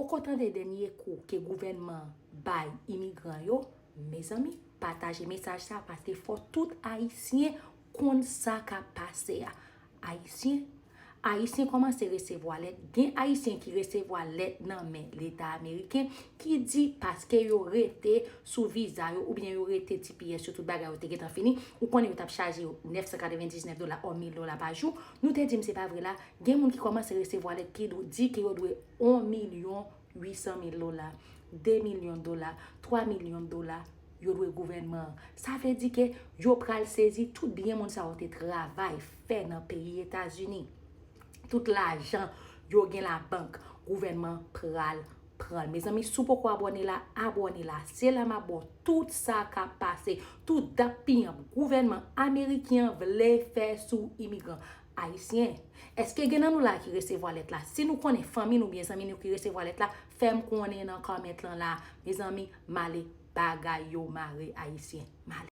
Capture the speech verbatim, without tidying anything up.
Poko tande dènye kou ke gouvènman an bay imigran yo? Mezanmi, pataje mesaj sa paske fò tout Ayisyen konn sa k ap pase a. Ayisyen, Ayisyen kòmanse resevwa lèt. Gen Ayisyen ki resevwa lèt nan men Leta ameriken ki di paske yo rete sou viza yo oubyen yo rete T P S yo, tout bagay yo te gentan fini, ou konnen yo t ap chaje yo nèf san katrevendiznèf dola o mil dola pa jou. Nou te di m se pa vre la, gen moun ki kòmanse resevwa lèt ki dou- di ke yo dwe yon milyon uit san mil dola, de milyon dola, twa milyon dola yo dwe gouvènman an. Sa vle di ke yo pral sezi tout byen moun sa yo te travay fè nan peyi Etazini. Tout lajan yo gen labank, gouvènman pral pran l. Mezanmi, si w poko abòne la, abòne la. Se la m ap ba w tout sa k ap pase, tout dat piyanp gouvènman ameriken an vle fè sou imigran ayisyen. Èske gen nan nou la ki resevwa lèt la? Si nou konnen fanmi nou byen zanmi nou ki resevwa lèt la, fè m konnen nan comment lan la. Mezanmi, m ale, bagay yo mare ayisyen. M ale.